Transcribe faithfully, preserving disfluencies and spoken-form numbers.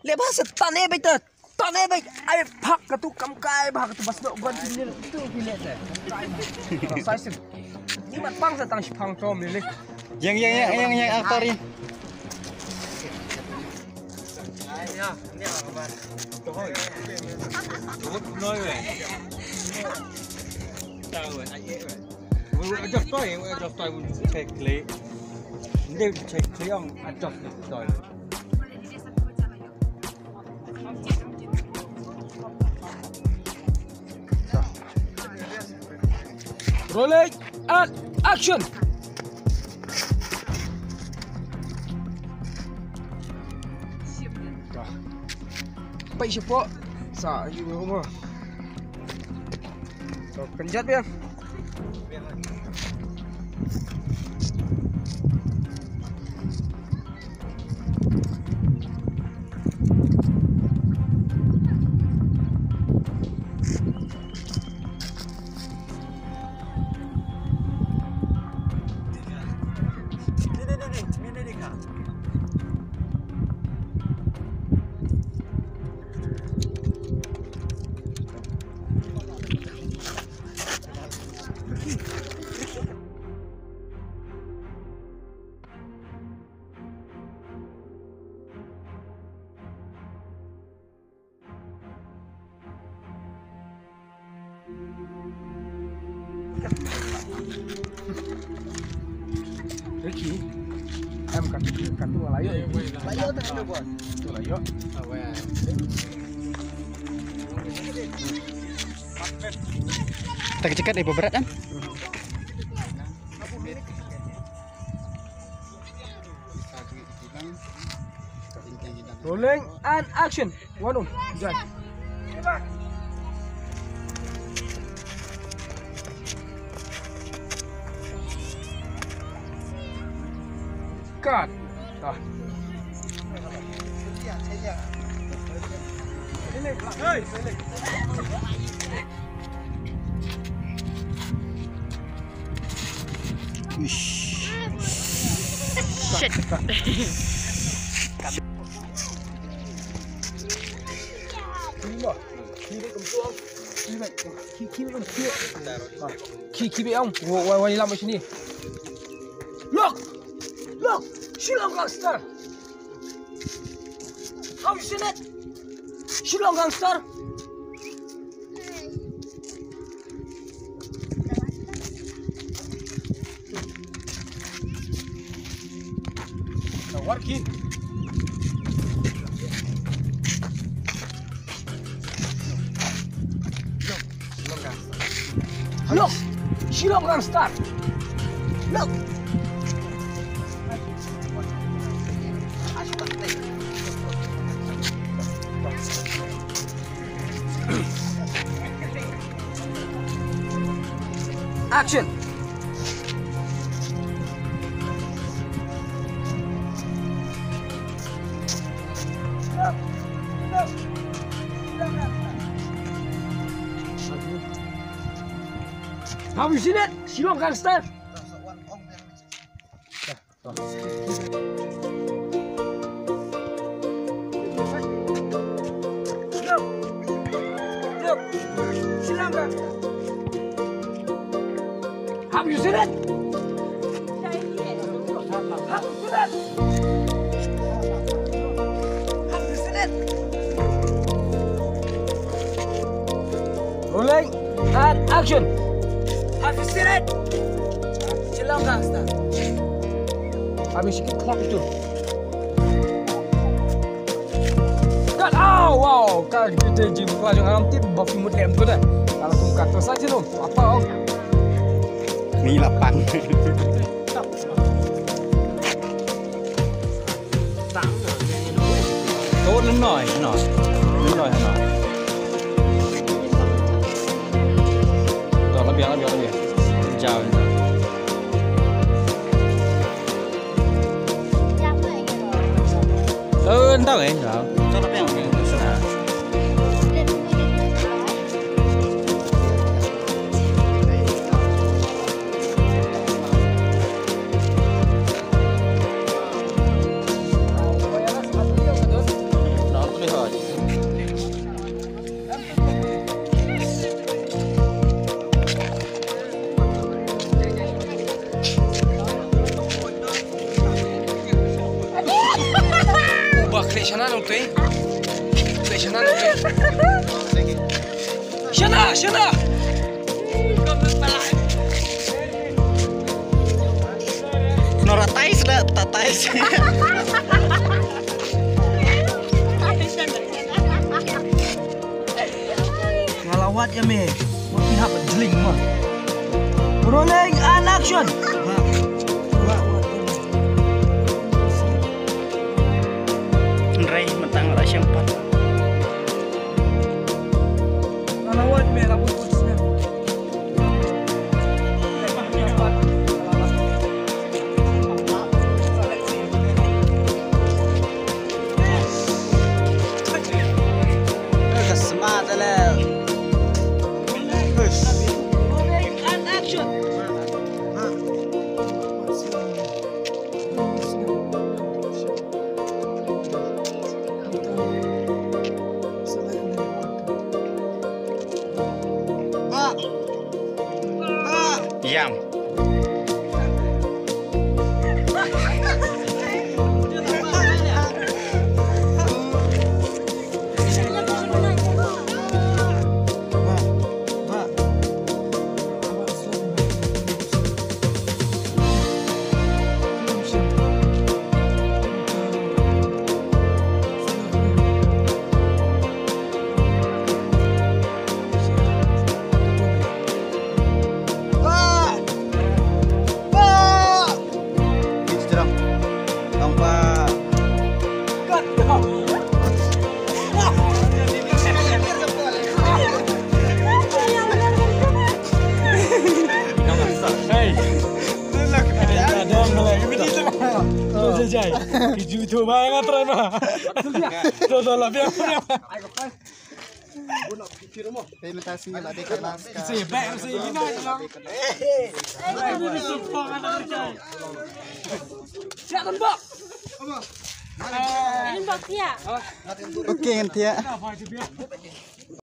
Le ba sa tane beta. Tane beta. Ai phak ka tu kam kai ba ka tu bas dok gon tu ni tu ki le te. Sa sa. Ni mat pang sa tang shi pang tom ni le. Yang yang yang yang yang aktor ni. Wait, wait, adjust toy, wait, adjust toy, wait, check play. Hindi, check play ang adjust toy. Rolling and action. Pai shapoh. Sa yu mo. To kynjat biang. Ricky, em kat kat tu lah yuk. Lah yuk tak ada buat. Tu lah yuk. Tak cekat dari berat kan? Rolling and action. One, oh, jai. Cut. Ah. Shit. Keep, keep it on. Wa, wa, wa, lam sini. Look! Look! Shillong Gangster! Have you seen it? Shillong Gangster! Now working. Look, Shillong Gangster. Look. Action. Have you seen it? Shillong Gangster. Have you seen it? Have you seen it? Have you seen it? Rolling and action. Have you seen it? Shillong Gangster. Abi sikit klak itu. Kat, ah, wow, ka kita jim ka jong am tip ba fi mut lem tu dah. Kalau kum kat tu saja tu. Apa, oh? Ni lapan. Tawt lyngnoi, no. Lyngnoi, no. Tawt la biang, la biang, la biang. Jaw. Ơ, ntau eh, ntau. Tawt la biang. Leh shana nongtei. Leh shana nongtei. Shana, shana. Nora tais da, ta tais. Nga la wad ïa me. Wat pynhap jling mo. Rolling and action. Hynrei mynta nga la shong pat. Nga la wad me la wad. Ka sma da le. Push. Ba. Ba. Yam. Hey. Ada yang malah ini tu. Jai jai. Kiju tu mai ngan try mah. Tu tu lah biar biar. Terima kasih lah dekat naskah. Si baik si ini lah. Ini tu sumpah kan ada jai. Siap tembak. Tembak dia. Okey, nanti ya.